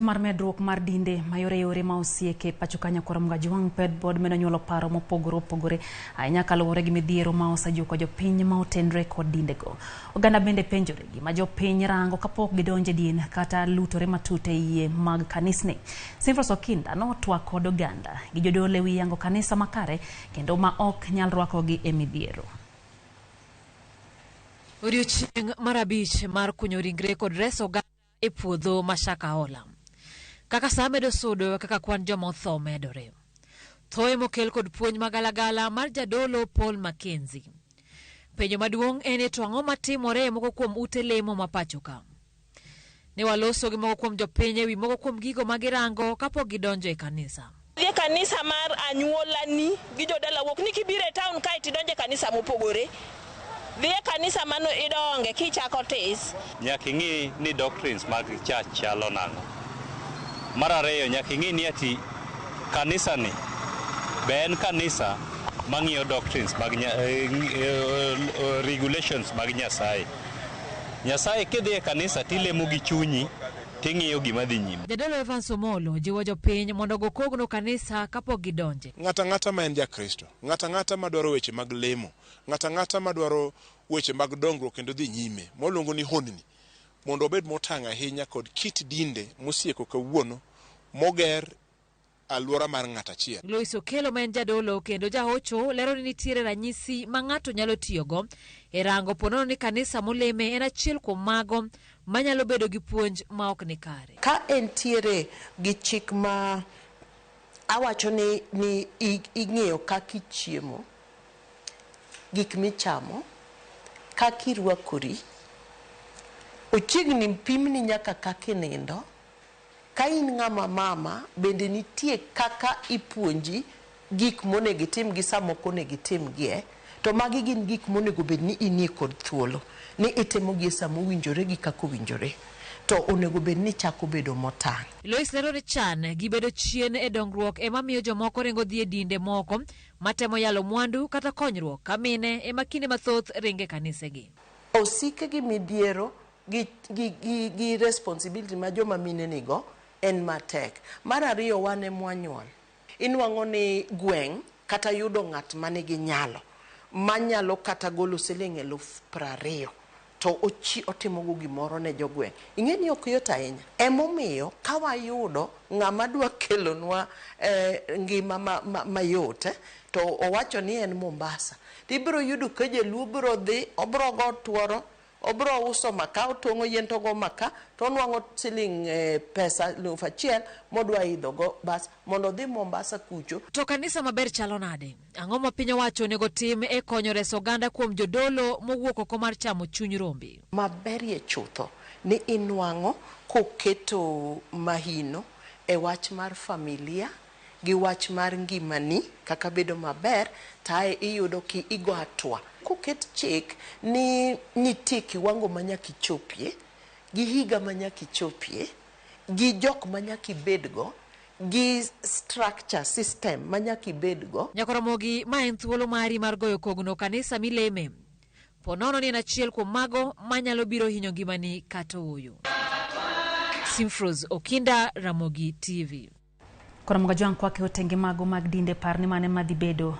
Mar medruok mar dinde mayoreyore ma osieke pacho ka Nyakwar Mgajwang' Pedbod medo nyuolo paro mopogore opogore ahinya kaluwore gi midhiero ma osejuko jopiny ma otenre kod dindego. Oganda bende penjore gima jopiny rango kapok gidonjo e din kata lutore matut e yie mag kanisni. Simfros Okinda notwak kod oganda gi jodolo e wi yango kanisa makare kendo ma ok nyal rwakogi e midhiero. Odiochieng' mar abich mar kunyo ringre kod reso oganda e puodho ma Shakahola. Kaka saa medo sudo e kaka kwan joma otho medore. Thoe mokel kod puonj magalagala mar jadolo Paul Mackenzie. Penjo maduong' en ni to ang'o matimore e moko kuom ute lemo ma pacho ka? Ne waloso gi moko kuom jopiny e wi moko kuom gigo ma girango kapok gidonjo e kanisa. Dhi e kanisa mar anyuolani gi jodala wuok ni kibiro e town kae tidonje kanisa mopogore. Dhi e kanisa mano idonge kichako tis. Nyaka ing'i ni doctrines mag church chalo nang'o. Mar ariyo, nyaka ing'i ni ati kanisa ni be en kanisa mang'iyo doctrines mag regulations mag Nyasaye. Nyasaye kidhi e kanisa tilemo gi chunyi ting'iyo gima dhi nyime. Jadolo Evans Omolo jiwo jopiny mondo ogo kogno kanisa kapok gidonje. Ng'ato ang'ata ma en Jakristo, ng'ato ang'ata madwaro weche mag lemo, ng'ato ang'ata madwaro weche mag dongruok kendo dhi nyime, mwaluongo ni honni, mondo wabed motang' ahinya kod kit dinde mosieko kawuono moger alwora mar ng'ato achiel. Lois Okello ma en jadolo kendo jahocho lero ni nitiere ranyisi ma ng'ato nyalo tiyogo e rango ponono ni kanisa moleme en achiel kuom mago manyalo bedo gi puonj ma ok ni kare. Ka entiere gi chik ma awacho ni, ni ing'iyo kaka ichiemo, gik michamo, kaka irwakori, ochiegni pimni nyaka kaka inindo. Ka in ng'ama mama, bende nitie kaka ipuonji gik monego itim gi sama ok onego itimgie, to magi gin gik monego bed ni inie kod thuolo ni itimogi e sama owinjore gi kaka owinjore, to onego bed ni ichako bedo motang'. Lois lero ni chan gi bedo chien e dongruok ema miyo jomoko ringo dhi e dinde moko matemo yalo mwandu kata konyruok ka mine ema kinde mathoth ringo e kanisegi. Osike gi midhiero gi, gi, gi, gi responsibility ma joma mine nigo en matek. Mar ariyo wan ema wanyuol. Inwang'o ni gweng' kata yudo ng'at manigi nyalo manyalo kata golo siling 20,000 to ochi, otimogo gimoro ne jogweng'. Ing'e ni ok yot ahinya. Emomiyo ka wayudo ng'ama dwa kelonwa ngima mayot to owacho ni en Mombasa, tibiro yudo ka jaluo biro dhi, obiro go tuoro, obiro uso maka, otong'o yien to ogo maka, to onwang'o siling pesa 1,000 modwa idho go bas mondo odhi Mombasa kucho. To kanisa maber chalo nade? Ang'o ma piny owacho onego tim e konyo reso oganda kuom jodolo mowuok oko mar chamo chuny rombe? Maberie chutho ni inwang'o koketo mahino e wach mar familia gi wach mar ngimani kaka bedo maber, tae iyudo ki igo hatua. Koket chik ni nitie kiwango ma nyaka ichopie, gi higa ma nyaka ichopie, gi jok ma nyaka ibedgo, gi structure, system ma nyaka ibedgo. Nyakoromogi, ma en thuolo mari mar goyo kogno kanisa mileme. Po nono ni en achiel kuom mago manyalo biro hinyo ngimani kata ooyo. Simfros Okinda, Ramogi TV. Koro Mgajwang' kwake otenge mago mag dinde par ni mane madhi bedo.